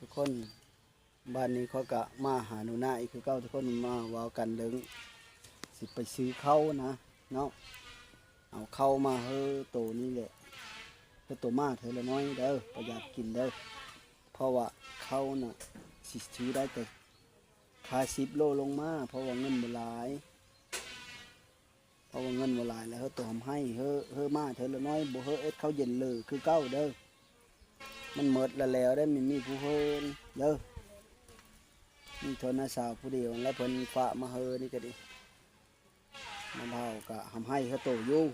ທຸກຄົນ, ບາດນີ້ຂ້ອຍກະມາຫາໜູນາອີກຄືເກົ່າທຸກຄົນ, ມາເວົ້າກັນເລື່ອງຊິໄປຊື້ເຂົ້ານະເນາະ. ເອົາເຂົ້າມາເຮີໂຕນີ້ແຫຼະ, ເຮີໂຕໝາເທື່ອລະໜ້ອຍເດີ, ປະຢັດກິນເດີ. ເພາະວ່າເຂົ້ານະຊິຊື້ໄດ້ແຕ່ຄ່າສິບໂລລົງມາ, ເພາະວ່າເງິນບໍ່ຫຼາຍ. ເພາະວ່າເງິນບໍ່ຫຼາຍແລ້ວ ເຮີໂຕຫຳໄຫ້, ເຮີ ເຮີມາເທື່ອລະໜ້ອຍ, ບໍ່ເຮີເຮັດເຂົ້າເຢັນເລີຄືເກົ່າເດີ. ມັນໝົດລະແລ້ວເດ້, ມີ ມີຜູ້ເຮີເດີ. ມີໂທນາສາວຜູ້ດຽວ ແລ້ວເພິ່ນຝາກມາເຮີນີ້ກະດີ. ນ້າບ່າວກະຫຳໄຫ້ເຮີໂຕຢູ່,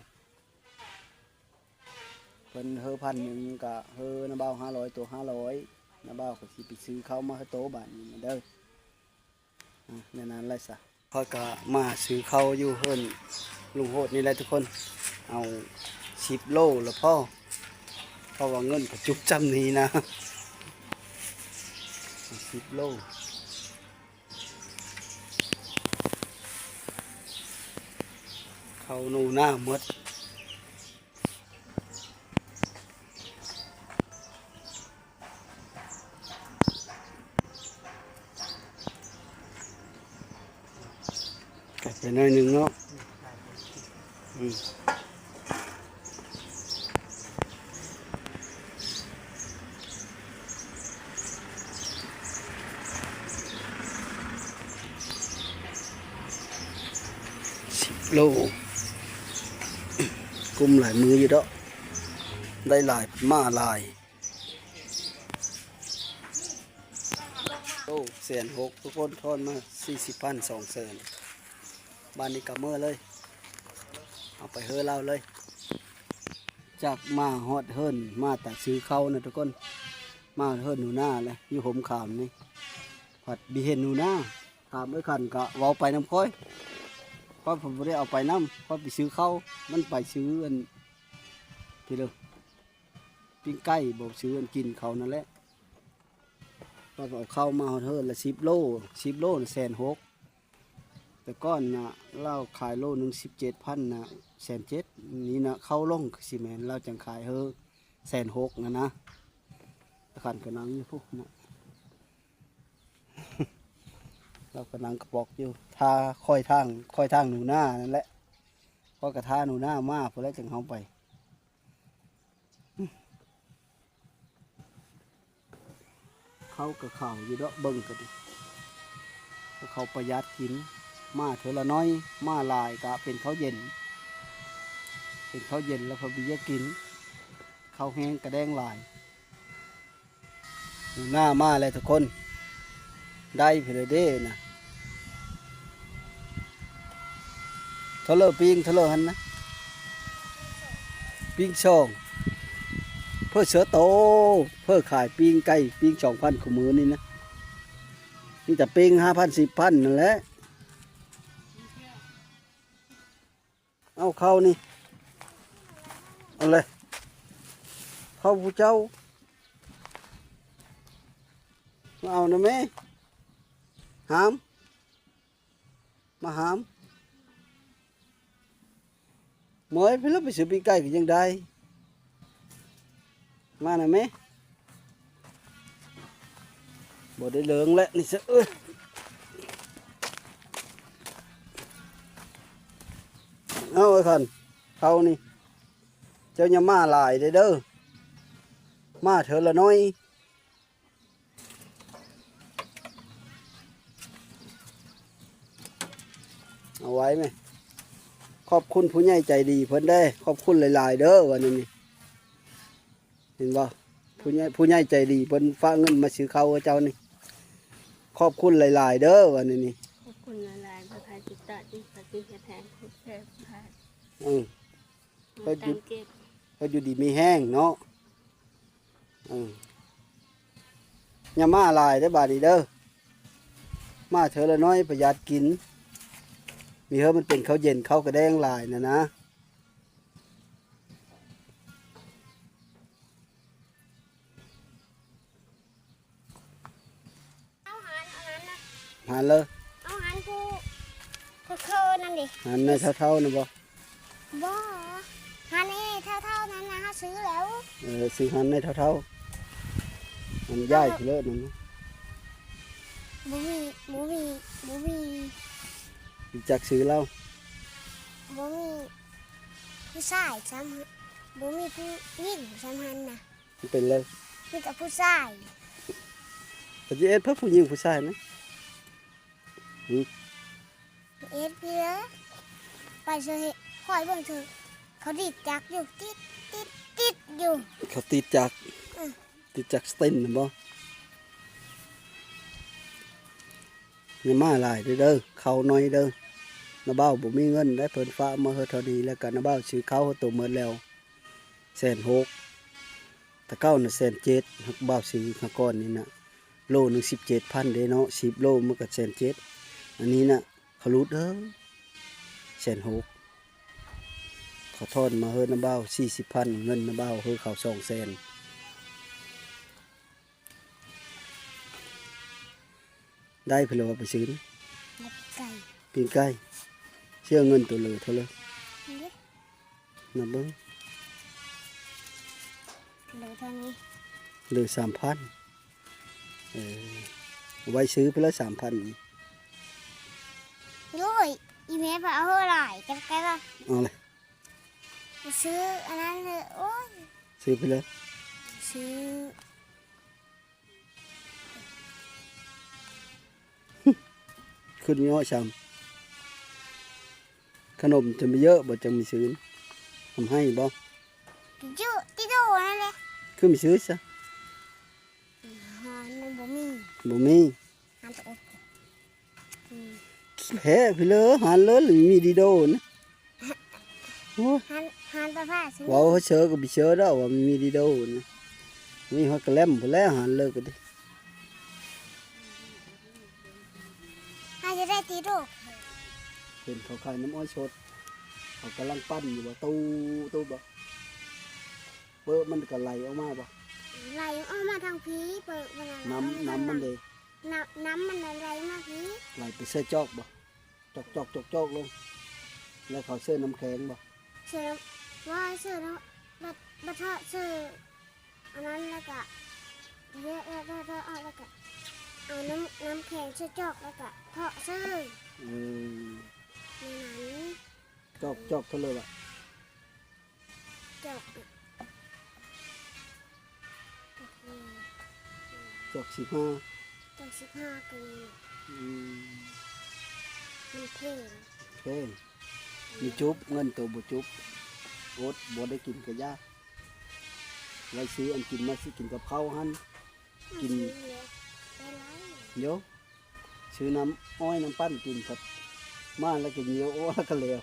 ເພິ່ນເຮີພັນໜຶ່ງ ກະເຮີນ້າບ່າວຫ້າຮ້ອຍ ໂຕຫ້າຮ້ອຍ. ນ້າບ່າວກະຊິໄປຊື້ເຂົ້າມາເຮີໂຕບາດນີ້ເດີ. ອາ ແນວນັ້ນແຫຼະຊະ. ຂ້ອຍກະມາຊື້ເຂົ້າຢູ່ເຮືອນລຸງໂຫດນີ້ແຫຼະທຸກຄົນ, ເອົາສິບໂລລະພໍ, ເພາະວ່າເງິນກະຈຸກຊ່ຳນີ້ນະ, ສິບໂລ. ເຂົ້າໜູນາໝົດ. ໄກໄປໜ້ອຍໜຶ່ງເນາະ. ອືມ. ສິບໂລ ກຸ້ມຫຼາຍມື້ຢູ່ດອກ, ໄດ້ຫຼາຍ ມາຫຼາຍ. ໂອ້ ແສນຫົກ ທຸກຄົນ, ທອນມາສີ່ສິບພັນ ສອງແສນ. ບາດນີ້ກະເມືອເລີຍ, ເອົາໄປເຮີລາວເລີຍ. ຈາກມາຮອດເຮືອນ ມາແຕ່ຊື້ເຂົ້ານະທຸກຄົນ, ມາເຮືອນໜູນາແຫຼະ ຢູ່ຮົ່ມຂາມນີ້, ພັດບໍ່ເຫັນໜູນາ. ຖາມເອື້ອຍຂັນກະເວົ້າໄປນຳຂ້ອຍ, ຂ້ອຍບໍ່ໄດ້ເອົາໄປນຳ, ຂ້ອຍໄປຊື້ເຂົ້າ, ມັນໄປຊື້ອັນ ພີ້ເດີ ປີ້ງໄກ່ ບໍ່ ຊື້ອັນກິນເຂົານັ້ນແຫຼະ. ຂ້ອຍກະເອົາເຂົ້າມາຮອດເຮືອນລະສິບໂລ, ສິບໂລນະແສນຫົກ. ແຕ່ກ່ອນນະ ລາວຂາຍໂລໜຶ່ງສິບເຈັດພັນນະ ແສນເຈັດ. ນີ້ນະ ເຂົ້າລົງຄືຊິແມ່ນ ລາວຈັ່ງຂາຍເຮີແສນຫົກນັ້ນນະ. ອາຄານກະນັ່ງຢູ່ພຸ້ນນະ, ລາວກະນັ່ງກະປອກຢູ່ ຖ້າຄອຍທາງ ຄອຍທາງໜູນານັ້ນແຫຼະ. ຂ້ອຍກະຖ້າໜູນາມາພຸ້ນແຫຼະ ຈັ່ງເຮົາໄປ. ເຂົ້າກະຂາວຢູ່ດອກ ເບິ່ງກະດີ, ເຂົາປະຢັດກິນ, ມາເທື່ອລະໜ້ອຍ, ມາຫຼາຍກະເປັນເຂົ້າເຢັນ, ເປັນເຂົ້າເຢັນແລ້ວເຂົາບໍ່ຢາກກິນ, ເຂົ້າແຫ້ງກະແດງຫຼາຍ. ໜູນາມາແລ້ວທຸກຄົນ, ໄດ້ເພິ່ນເດ້ນະ. ເທົ່າເລີປີ້ງ ເທົ່າເລີຫັ້ນນະ? ປີ້ງສອງ ເພິ່ນເສືອໂຕ, ເພິ່ນຂາຍປີ້ງໄກ່ ປີ້ງສອງພັນ ຄູ່ມື້ນີ້ນະ, ມີແຕ່ປີ້ງຫ້າພັນ ສິບພັນນັ້ນແຫຼະ. ເອົາເຂົ້ານີ້ ເອົາເລີຍ ເຂົ້າຜູ້ເຈົ້າ ມາເອົານະແມ່. ຫາມ ມາຫາມ ເມີຍ ເພິ່ນລະໄປຊື້ປີ້ງໄກ່ກະຍັງໄດ້ ມານະແມ່. ບໍ່ໄດ້ເລີງແຫຼະນີ້ຊະເອີຍ. ເອົາ ໄອ້ຄັນ ເຂົ້ານີ້ ເຈົ້າຢ່າມາຫຼາຍເດີ້ ມາເທື່ອລະໜ້ອຍ. ເອົາໄວ້ແມະ ຂອບຄຸນຜູ້ໃຫຍ່ໃຈດີເພິ່ນເດ້ ຂອບຄຸນຫຼາຍໆເດີ້ ວ່າແນວນີ້ ເຫັນບໍ່ ຜູ້ໃຫຍ່ ຜູ້ໃຫຍ່ໃຈດີເພິ່ນຝາກເງິນມາຊື້ເຂົ້າໃຫ້ເຈົ້ານີ້ ຂອບຄຸນຫຼາຍໆເດີ້ ວ່າແນວນີ້. ຂອບຄຸນຫຼາຍໆ ບໍ່ຂາຍຕິດຕໍ່ ຕິດຕໍ່ ຕິດແຮງ ເອີ ໃຫ້ຢູ່ ໃຫ້ຢູ່ດີມີແຮງເນາະ. ເອີ ຢ່າມາຫຼາຍເດີ້ບາດນີ້ເດີ້ ມາເທື່ອລະໜ້ອຍປະຢັດກິນ ມີເຮີມັນເປັນເຂົ້າເຢັນເຂົ້າກະແດງຫຼາຍນະນະ. ເອົາຫັນ ເອົາຫັນນະ ຫັນເລີຍ ເອົາຫັນຜູ້ ຜູ້ເຄີນັ້ນເດ ຫັນໃນເຖົ້າໆນັ້ນບໍ່? ບໍ່ ຫັນໃນເຖົ້າໆນັ້ນນະ ເຮົາຊື້ແລ້ວ ເອີ ຊື້ຫັນໃນເຖົ້າໆ. ມັນຍ້າຍໄປເລີຍນັ້ນນະ. ບໍ່ມີ ບໍ່ມີ ບໍ່ມີ ຮູ້ຈັກຊື່ລາວ? ບໍ່ມີຜູ້ຊາຍຊ້ຳ ບໍ່ມີຜູ້ຍິງຊ້ຳຫັ້ນນະ. ມັນເປັນແລ້ວ ມີແຕ່ຜູ້ຊາຍ. ກໍຊິເອັດເພື່ອຜູ້ຍິງຜູ້ຊາຍນະ. ຫື? ເຮັດເລີຍ ໄປເຊີ ຂ້ອຍເບິ່ງເທີ ເຂົາດີດຈັກຢູ່ ຕິດ ຕິດ ຕິດຢູ່. ເຂົາຕິດຈັກ? ເອີ ຕິດຈັກສະຕິນຫັ້ນບໍ? ຢ່າມາຫຼາຍເດີ ເຂົ້າໜ້ອຍເດີ. ນ້າບ່າວບໍ່ມີເງິນໄດ໋ ເພິ່ນຝາກມາເຮີເທົ່ານີ້ ແລ້ວກໍນ້າບ່າວຊື້ເຂົ້າໂຕໝົດແລ້ວ ແສນຫົກ. ແຕ່ເກົ່ານະແສນເຈັດ ຫາກບ່າວຊື້ຫາກ່ອນນີ້ນະ ໂລໜຶ່ງສິບເຈັດພັນເດ້ເນາະ ສິບໂລມັນກໍແສນເຈັດ. ອັນນີ້ນະ ເຂົາຫຼຸດເດີ ແສນຫົກ. ເຂົາທອນມາເຮີນຳບ່າວສີ່ສິບພັນ ເງິນນຳບ່າວເຮີເຂົາສອງແສນ. ໄດ້ເພິ່ນລະວ່າໄປຊື້ນະ ໄດ້ປີ້ງໄກ່ ປີ້ງໄກ່. ເສຍເງິນໂຕເລີເທົ່າເລີ? ນີ້ເດ້ ນັບເບິ່ງ ເລີເທົ່ານີ້ ເລີສາມພັນ. ເອີ ເອົາໄວ້ຊື້ພຸ້ນລະສາມພັນ. ໂອ້ຍ ອີແມ່ໄປເອົາຫຼາຍ ຈັກໄກລະ ເອົາລະ ໄປຊື້ອັນນັ້ນເລີຍ. ໂອ້ຍ ຊື້ພຸ້ນລະ ຊື້ ຂຶ້ນມີເຫາະຊ້ຳ. ຂະໜົມຈະມີເຍອະບໍ່ ຈັ່ງມີຊື້ນ ທຳໃຫ້ບໍ່? ເຍອະຕິໂດນັ້ນແຫຼະ ຄືມີຊື້ຊະ? ມັນບໍ່ມີ ບໍ່ມີ ແພ້ພີ້ເລີ ຫານເລີ ມີດີໂດນະ. ໂອ້ຍ ຫານ ຫານປາພາດ ເວົ້າເຊີກໍບໍ່ເຊີດອກວ່າມີດີໂດນະ. ມີຮອດກະແລັມພຸ້ນແຫຼະ ຫານເລີກໍດີ. ຫາຈະໄດ້ຕີໂດ ເຫັນເຂົາຂາຍນ້ຳອ້ອຍສົດ ເຂົາກຳລັງປັ່ນຢູ່ວ່າ ຕູ້ ຕູ້ບໍ່ ເປີະມັນກໍໄຫຼອອກມາບໍ່? ໄຫຼອອກມາທາງພີ້ ເປີະມັນນະ ນ້ຳ ນ້ຳມັນເດ ນ້ຳ ນ້ຳມັນນະໄຫຼມາພີ້ ໄຫຼໄປໃສ່ຈອກບໍ່? ຈອກໆໆໆລົງ ແລ້ວເຂົາເສີນ້ຳແຂງບໍ່? ເສີນ້ຳ ວ່າເສີນ້ຳ ບັດ ບັດເທາະເສີອັນນັ້ນແລ້ວກະ ເທາະ ເທາະ ເທາະອອກ ແລ້ວກະເອົານ້ຳ ນ້ຳແຂງໃສ່ຈອກ ແລ້ວກະເທາະເສີ. ເອີ ໃນນັ້ນ ຈອກ ຈອກເທົ່າເລີວະ? ຈອກ ຈອກສິບຫ້າ ຈອກສິບຫ້າກໍມີ. ອືມ ມັນແພງ ແພງ ມີຈຸບ ເງິນໂຕບໍ່ຈຸບ ອົດ ບໍ່ໄດ້ກິນກະຢ່າ ໄວ້ຊື້ອັນກິນມາຊິກິນກັບເຂົ້າຫັ້ນ ກິນ ຊື້ແລ້ວໄດ້ຫຼາຍ ໂຢ ຊື້ນ້ຳອ້ອຍນ້ຳປັ່ນກິນ ພັດມາແລ້ວກໍຍ່ຽວ ໂອ້ ແລ້ວກໍແລ້ວ.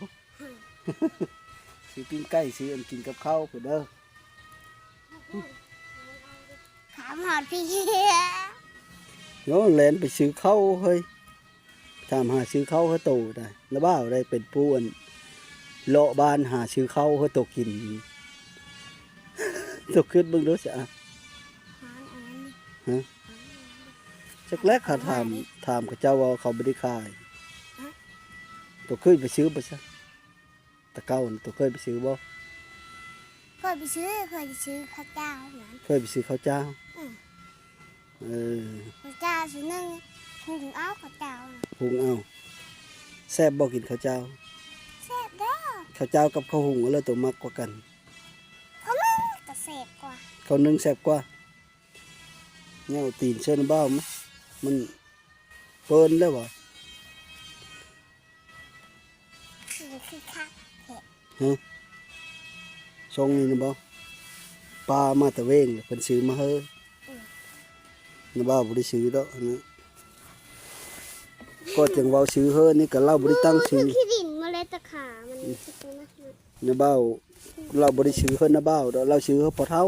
ຊື້ປີ້ງໄກ່ ຊື້ອັນກິນກັບເຂົ້າພຸ້ນເດີ. ຖາມຫາພີ່ ໂຍ ແລ່ນໄປຊື້ເຂົ້າເຮີ້ຍ ຖາມຫາຊື້ເຂົ້າເຮີ້ໂຕໄດ້ ລະບ່າວໄດ້ເປັນຜູ້ອັນ ເລາະບ້ານຫາຊື້ເຂົ້າເຮີ້ໂຕກິນ. ໂຕຄິດເບິ່ງດູຊະ ຮະ? ຈັກແລ້ວ ຂ້າຖາມ ຖາມເຂົາເຈົ້າວ່າເຂົາບໍ່ໄດ້ຂາຍ. ໂຕເຄີຍໄປຊື້ບໍ່ຊະ? ແຕ່ເກົ່າໂຕເຄີຍໄປຊື້ບໍ່? ເຄີຍໄປຊື້ ເຄີຍໄປຊື້ເຂົ້າເຈົ້ານັ້ນ ເຄີຍໄປຊື້ເຂົ້າເຈົ້າ. ອື ເອີ ເຂົ້າເຈົ້າຊື້ໜຶ່ງ ຫຸງເອົາເຂົ້າເຈົ້ານະ ຫຸງເອົາ. ແຊບບໍ່ກິນເຂົ້າເຈົ້າ? ແຊບເດີ. ເຂົ້າເຈົ້າກັບເຂົ້າຫຸງ ເອົາເລີຍ ໂຕມັກກວ່າກັນ? ເຂົ້າໜຶ່ງກໍແຊບກວ່າ ເຂົ້າໜຶ່ງແຊບກວ່າ. ແນວຕີນເຊີນບ້າວ ມັນ ມັນເປີນແລ້ວຫວາ? ຄືຄັກແທ້ ຮະ? ຊ່ອງນີ້ນະບໍ່? ປາມາແຕ່ເວງ ເພິ່ນຊື້ມາເຮີ. ອື ນະບ່າວບໍ່ໄດ້ຊື້ດອກ ອັນນັ້ນ ກໍຈັ່ງເວົ້າຊື້ເຮີນີ້ ກໍລາວບໍ່ໄດ້ຕັ້ງຊື່. ໂອ້ຍ ຄືຂີ້ດິນມາເລັດຕະຂາມັນ ອື ນະບ່າວ ລາວບໍ່ໄດ້ຊື້ເຮີນະບ່າວດອກ ລາວຊື້ເຮີພໍ່ເຖົ້າ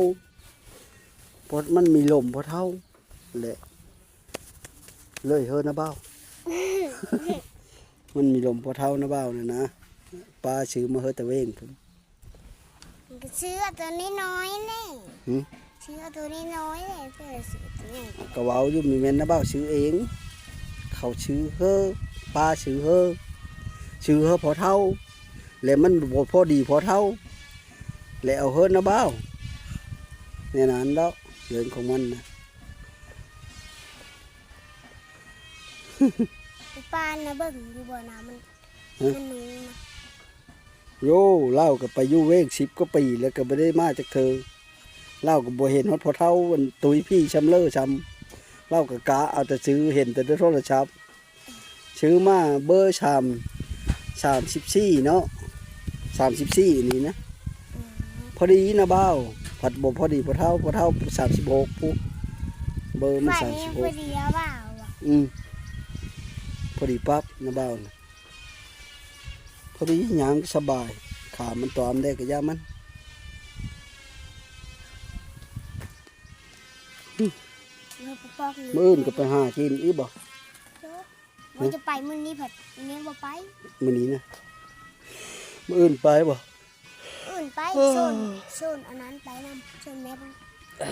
ເພາະມັນມີລົມພໍ່ເຖົ້າແຫຼະ ເລີຍເຮີນະບ່າວ. ມັນມີລົມພໍ່ເຖົ້ານະບ່າວນັ້ນນະ ປ້າຊື້ມາເຮີຕະເວງພຸ້ນ. ກໍຊື້ເອົາໂຕນ້ອຍໆນີ້ ຫື? ຊື້ເອົາໂຕນ້ອຍໆນີ້ ເພື່ອຊື້ໂຕໃຫຍ່. ກໍເວົ້າຢູ່ ມີແມ່ນນະບ່າວຊື້ເອງ ເຂົາຊື້ເຮີ ປ້າຊື້ເຮີ ຊື້ເຮີພໍ່ເຖົ້າ ແລະມັນບໍ່ພໍດີພໍ່ເຖົ້າ ແລະເອົາເຮີນະບ່າວ ແນວນັ້ນດອກ ເລື່ອງຂອງມັນນະ. ປານນະ ເບິ່ງຢູ່ບໍ່ນະ ມັນ ຮະ? ມັນໜູນະ. ໂຢ ລາວກໍໄປຢູ່ເວງສິບກວ່າປີແລ້ວ ກໍບໍ່ໄດ້ມາຈັກເທື່ອ. ລາວກໍບໍ່ເຫັນຮອດພໍ່ເຖົ້າອັນຕຸຍຜີຊຳເລີຊຳ. ລາວກໍກະເອົາແຕ່ຊື່ ເຫັນແຕ່ໃນໂທລະສັບ. ຊື້ມາເບີສາມ ສາມສິບສີ່ເນາະ ສາມສິບສີ່ນີ້ນະ. ອືມ ພໍດີນະບ່າວ ພັດບໍ່ພໍດີພໍ່ເຖົ້າ ພໍ່ເຖົ້າສາມສິບຫົກພຸ້ນ ເບີມັນສາມສິບຫົກ. ພໍດີນະບ່າວ ອືມ ພໍດີປັບນະບ່າວນະ ພໍດີຍ່າງສະບາຍ ຂາມັນຕອມແດ່ກະຢ່າມັນ. ມື້ອື່ນກໍໄປຫາກິນອີກບໍ່? ໂຈະ ວ່າຈະໄປມື້ນີ້ ພັດຍັງບໍ່ໄປ. ມື້ນີ້ນະ ມື້ອື່ນໄປບໍ່? ມື້ອື່ນໄປ. ເອີ ໂຊນ ໂຊນອັນນັ້ນໄປນຳ ໂຊນແມ່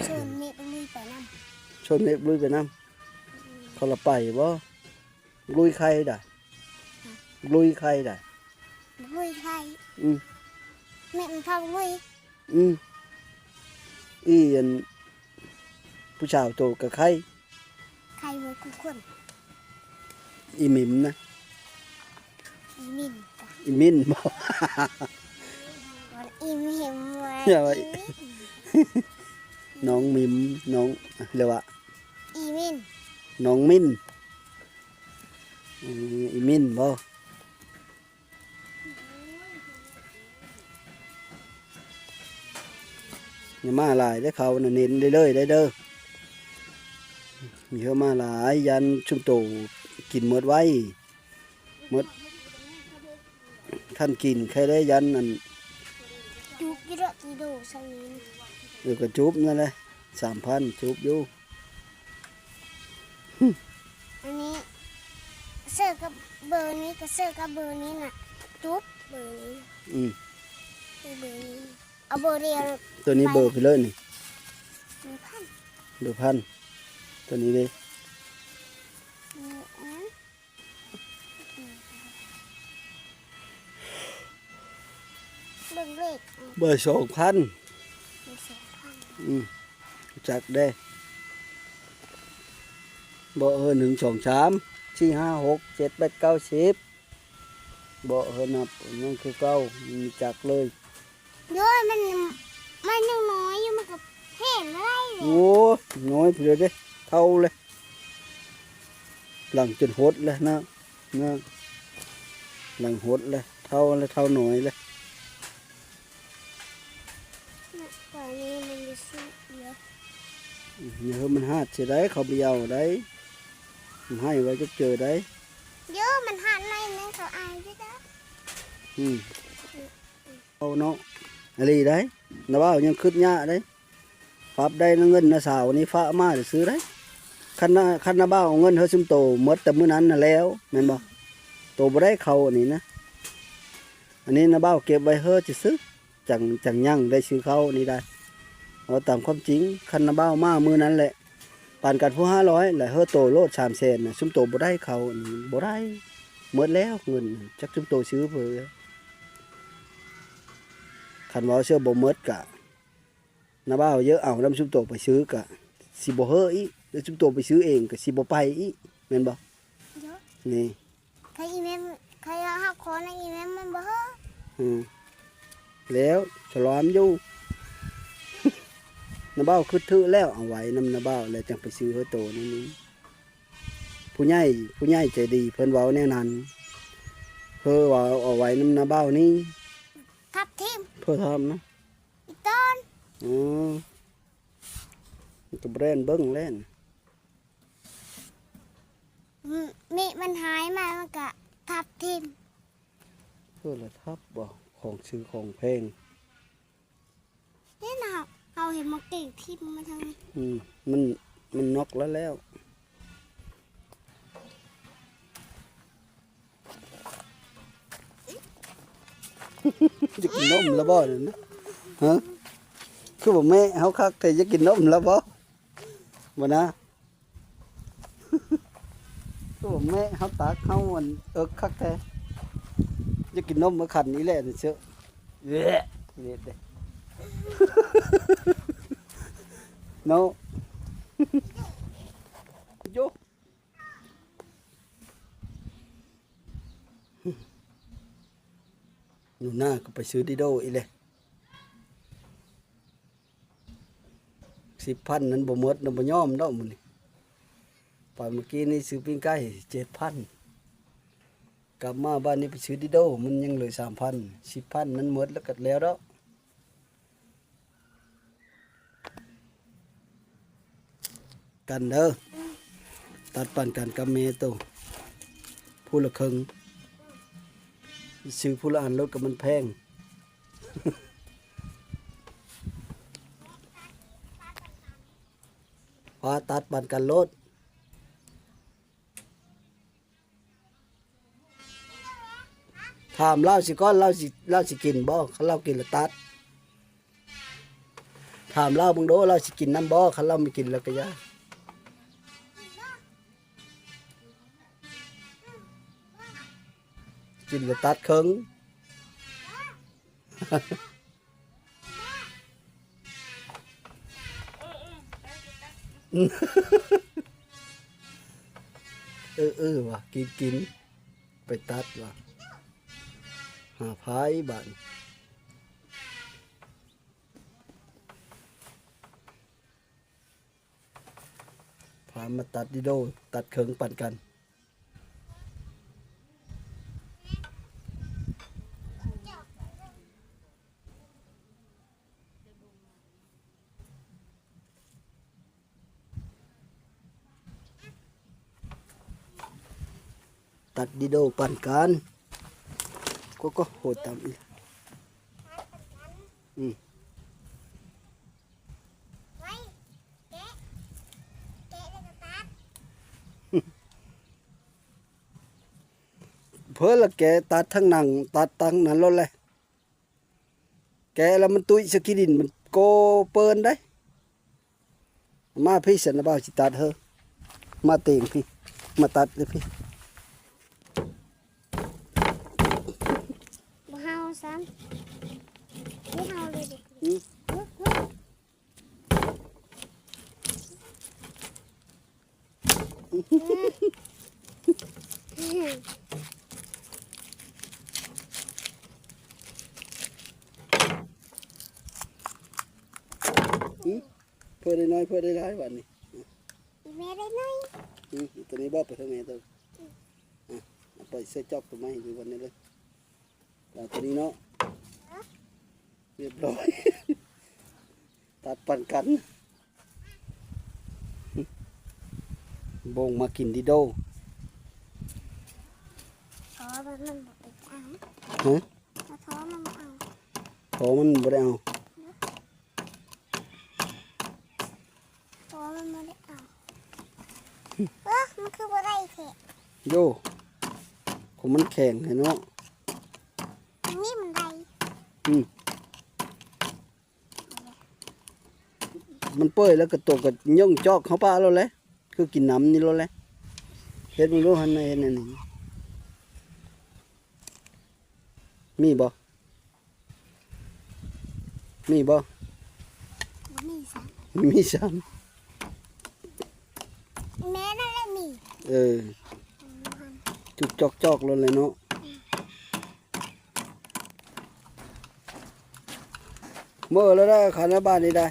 ໂຊນແມ່ປະລຸຍໄປນຳ ໂຊນແມ່ປະລຸຍໄປນຳ. ອືມ ເຂົາລະໄປບໍ່? ລຸຍໄຂ່ດາ ລຸຍໄຂ່ດາ ລຸຍໄຂ່. ອືມ ແມ່ນເຂົາລຸຍ. ອືມ ອີອັນ ຜູ້ສາວໂຕກະໄຂ່ ໄຂ່ເບິດທຸກຄົນ. ອີມິມນະ ອີມິນ ອີມິນບໍ່? ອີມິມ ຢ່າວ່າ ອີມິນ ນ້ອງມິມ ນ້ອງ ຫຼືວ່າ ອີມິນ ນ້ອງມິນ. ອືມ ອີມິນບໍ່? ຢ່າມາຫຼາຍເດີ ເຂົານະເນັ້ນເລື້ອຍໆໄດ໋ເດີ. ຢ່າມາຫຼາຍ ຢ້ານຊຸມໂຕກິນໝົດໄວ ໝົດ ຄັນກິນໃຄ່ໄດ້ຢ້ານອັນ ຈຸບຢູ່ເດີ ກິໂລຊະນີ້. ເອີ ກະຈຸບນັ້ນແຫຼະ ສາມພັນ ຈຸບຢູ່. ອັນນີ້ເຊື່ອກັບເບີນີ້ ກໍເຊື່ອກັບເບີນີ້ນະ ຈຸບເບີນີ້. ອືມ ເບີນີ້ ເອົາເບີດຽວ. ໂຕນີ້ເບີໄປເລີຍນີ້ ເບີພັນ ເບີພັນ. ໂຕນີ້ເດ? ເບີອັນ ເບິ່ງເລກ ເບີສອງພັນ ເບີສອງພັນ. ອືມ ຈັກເດ້ ບໍ່ ເອີ ໜຶ່ງ ສອງ ສາມ ສີ່ ຫ້າ ຫົກ ເຈັດ ແປດ ເກົ້າ ສິບ ບໍ່ ເອີ ນັບຍັງຄືເກົ່າ ມີຈັກເລີຍ. ໂດຍ ມັນ ມັນຍັງນ້ອຍຢູ່ ມັນກໍແຮ່ງຫຼາຍ. ໂອ້ ນ້ອຍພຸ້ນເດ້ ເຖົ້າເລີຍ ຫຼັງຈົນຫົດແລ້ວນະ ນະ ຫຼັງຫົດແລ້ວ ເຖົ້າແລ້ວ ເຖົ້ານ້ອຍແລ້ວ. ນະ ກວ່ານີ້ມັນຈະສຸກເນາະ. ອືມ ຢ່າໃຫ້ມັນຫາດເສຍໄດ໋ ເຂົາບໍ່ເອົາໄດ໋ ມັນໃຫ້ໄວ້ຈັກເຈີໄດ໋. ເອີ ມັນຫາດໜ້ອຍໜຶ່ງ ເຂົາອາຍຢູ່ເດີ. ອືມ ເອົາເນາະ ອີ່ຫຼີໄດ໋ ນະບ່າວຍັງຄຶດຍາກໄດ໋ ປັບໄດ້ນະ ເງິນນະສາວນີ້ຝາກມາຊື່ໄດ໋. ຄັນນະ ຄັນນະບ່າວເອົາເງິນເຮົາຊຸມໂຕໝົດແຕ່ມື້ນັ້ນນະແລ້ວ ແມ່ນບໍ່? ໂຕບໍ່ໄດ້ເຂົ້າອັນນີ້ນະ ອັນນີ້ນະບ່າວເກັບໄວ້ເຮີຊື່ໆ ຈັ່ງ ຈັ່ງຍັງໄດ້ຊື້ເຂົ້ານີ້ໄດ໋. ເວົ້າຕາມຄວາມຈິງ ຄັນນະບ່າວມາມື້ນັ້ນແຫຼະ ປານກັນຜູ້ຫ້າຮ້ອຍ ແລະ ເຮີໂຕໂລດສາມແສນນະ ຊຸມໂຕບໍ່ໄດ້ເຂົ້ານີ້ ບໍ່ໄດ້ ໝົດແລ້ວເງິນ ຈັກຊຸມໂຕຊື້ເພີ. ຄັນເວົ້າເຊື່ອບໍ່ໝົດກະ ນະບ່າວເຢີເອົານຳຊຸມໂຕໄປຊື້ກະຊິບໍ່ເຮີອີກ ຫຼືຊຸມໂຕໄປຊື້ເອງກະຊິບໍ່ໄປອີກ ແມ່ນບໍ່? ເດີ ນີ້ ໃຄອີແມ່ ໃຄຮັກຂໍນະອີແມ່ມັນບໍ່ເຮີ. ອືມ ແລ້ວສະຫຼອມຢູ່ ນະບ່າວຄຶດຖືກແລ້ວ ເອົາໄວ້ນຳນະບ່າວແລ້ວຈັ່ງໄປຊື້ເຮີໂຕນັ້ນນີ້. ຜູ້ໃຫຍ່ ຜູ້ໃຫຍ່ໃຈດີເພິ່ນເວົ້າແນວນັ້ນ ເຮີວ່າເອົາໄວ້ນຳນະບ່າວນີ້ ທັບຖິ້ມ ເພິ່ນຖາມນະ ອີຕອນ. ອືມ ມັນກໍບໍ່ແລ່ນເບິ່ງແລ່ນ ມີ ມີມັນຫາຍມາ ມັນກະທັບຖິ້ມ. ເອີ ລະທັບບໍ່ ຂອງຊື່ຂອງແພງ. ເຫັນເຮົາ ເຮົາເຫັນໝາກເກງຖິ້ມມາທາງນີ້. ອືມ ມັນ ມັນນັອກແລ້ວ ແລ້ວ. ຢາກກິນນົມລະບໍ່ນັ້ນນະ? ຮະ? ຄືບໍ່ແມະເຮົາຄັກແທ້ ຢາກກິນນົມລະບໍ່? ບໍ່ນະ? ໂອ້ ແມ່ເຮົາຕັກເຮົາອັນເອິກຄັກແທ້ ຢາກກິນນົມມາຂັນນີ້ແຫຼະເຊີ. ເນາະ ໂຢ. ຢູ່ນາກໍໄປຊື້ດິໂດອີກແຫຼະ ສິບພັນນັ້ນບໍ່ໝົດນະ ບໍ່ຍອມດອກມື້ນີ້. ໄປມື້ກີ້ນີ້ຊື້ປີ້ງໄກ່ເຈັດພັນ ກັບມາບ້ານນີ້ໄປຊື້ດິໂດ ມັນຍັງເຫຼືອສາມພັນ ສິບພັນນັ້ນໝົດແລ້ວກໍແລ້ວດອກ. ກັນເດີ ຕັດປັນກັນກັບແມ່ໂຕ ຜູ້ລະເຄິ່ງ ຊື້ຜູ້ລະອັນໂລດ ກໍມັນແພງ ວ່າຕັດປັນກັນໂລດ. ຖາມລາວຊິກ່ອນ ລາວຊິ ລາວຊິກິນບໍ່? ຄັນລາວກິນລະຕັດ. ຖາມລາວເບິ່ງດູ ລາວຊິກິນນຳບໍ່? ຄັນລາວບໍ່ກິນລະກະຢ່າ ກິນລະຕັດເຄິ່ງ. ເອີ ເອີ ວ່າ ກິນ ກິນ ໄປຕັດວ່າ ຫາພາຍບາດນີ້ ພາມາຕັດດິໂດ ຕັດເຄິ່ງປັນກັນ. ຕັດດິໂດປັນກັນ ກໍ ກໍໂຫດຕຳອີກ ອືມ ເພິ່ນລະແກະຕັດທັງໜັງ ຕັດທັງນັ້ນໂລດແຫຼະ. ແກະແລ້ວມັນຕຸ້ຍສະຂີ້ດິນ ມັນໂກເປີນໄດ໋. ມາພີ້ຊັ້ນນະ ບ່າວຊິຕັດເຮີ ມາເຕັງພີ້ ມາຕັດເລີຍພີ້. ບໍ່ເຫົ່າຊ້ຳ ບໍ່ເຫົ່າເລີຍເດ. ອືມ. ເພື່ອໄດ້ໜ້ອຍ ເພື່ອໄດ້ຫຼາຍບາດນີ້. ແມ່ໄດ້ໜ້ອຍ. ອືມ ຕົວນີ້ບອກໄປເຖິງແມ່ຕົວ. ອືມ. ອະ ເອົາໄປໃສ່ຈອກຕົວໃໝ່ຢູ່ວັນນີ້ເລີຍ. ເອົາຕົວນີ້ເນາະ. ຮະ? ຮຽບຮ້ອຍ ຕັດປັນກັນ. ບົງມາກິນດິໂດ. ພໍມັນບໍ່ໄດ້ເອົາ. ຮະ? ພໍມັນບໍ່ເອົາ. ພໍມັນບໍ່ໄດ້ເອົາ. ໂອ້ ມັນບໍ່ໄດ້ເອົາ. ເອີ ມັນຄືບໍ່ໄດ້ແທ້. ໂຢ ຂອງມັນແຂງແທ້ເນາະ. ອັນນີ້ມັນໄດ້. ອືມ. ມັນເປີຍແລ້ວກໍຕົກກໍຍົ່ງຈອກເຂົ້າປາກໂລດແຫຼະ. ຄືກິນນ້ຳນີ້ໂລດແຫຼະ. ເຮັດເບິ່ງດູຫັ້ນນະ ເຮັດອັນນີ້. ມີບໍ່? ມີບໍ່? ບໍ່ມີຊ້ຳ. ມີຊ້ຳ. ແມ່ນັ້ນແຫຼະມີ. ເອີ ອືມ ຈຸກຈອກໆໂລດແຫຼະເນາະ. ອືມ. ເມື່ອແລ້ວໄດ໋ ຄັນວ່າບາດນີ້ໄດ໋.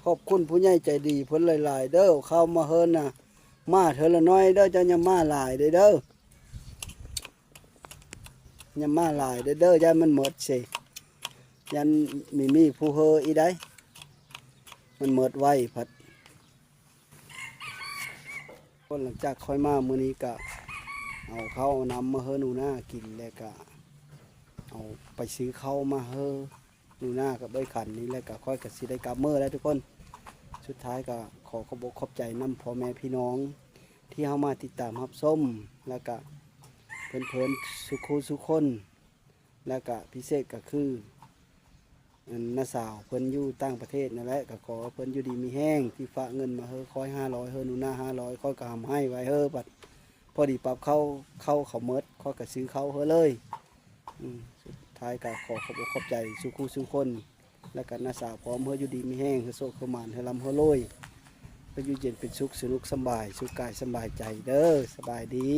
ຂອບຄຸນຜູ້ໃຫຍ່ໃຈດີເພິ່ນຫຼາຍໆເດີ້ ເຂົ້າມາເຮືອນນະ ມາເທື່ອລະໜ້ອຍເດີ້ ເຈົ້າຢ່າມາຫຼາຍເດີ້. ຢ່າມາຫຼາຍເດີ້ ຢ້ານມັນໝົດເສ ຢ້ານມີ ມີຜູ້ເຮີອີກໄດ໋ ມັນໝົດໄວພັດ. ຄົນ ຫຼັງຈາກຂ້ອຍມາມື້ນີ້ກະເອົາເຂົ້າເອົານ້ຳມາເຮີໜູນາກິນ ແລ້ວກະເອົາໄປຊື້ເຂົ້າມາເຮີໜູນາກັບເອື້ອຍຂັນນີ້ ແລ້ວກະຂ້ອຍກະຊິໄດ້ກັບເມືອແລ້ວທຸກຄົນ. ສຸດທ້າຍກະຂໍຂອບອົກຂອບໃຈນຳພໍ່ແມ່ພີ່ນ້ອງ ທີ່ເຮົາມາຕິດຕາມຮັບຊົມ ແລ້ວກະເພິ່ນໆ ສູ່ຄູ່ສູ່ຄົນ ແລ້ວກະພິເສດກະຄື ອັນ ນ້າສາວເພິ່ນຢູ່ຕ່າງປະເທດນັ້ນແຫຼະ ກະຂໍໃຫ້ເພິ່ນຢູ່ດີມີແຮງ ທີ່ຝາກເງິນມາເຮີຂ້ອຍຫ້າຮ້ອຍ ເຮີໜູນາຫ້າຮ້ອຍ ຂ້ອຍກະຫຳໃຫ້ໄວ້ເຮີ ບັດພໍດີປັບເຂົ້າ ເຂົ້າເຂົາໝົດ ຂ້ອຍກະຊື້ເຂົ້າເຮີເລີຍ. ອືມ ສຸດທ້າຍກະຂໍຂອບອົກຂອບໃຈສູ່ຄູ່ສູ່ຄົນ ແລ້ວກະນ້າສາວພ້ອມ ເຮີຢູ່ດີມີແຮງ ເຮີໂຊກເຮີໝານ ເຮີລ່ຳເຮີລວຍ ເຮີຢູ່ເຢັນເປັນສຸກ ສະໜຸກສະບາຍ ສຸກກາຍສະບາຍໃຈເດີ້. ສະບາຍດີ.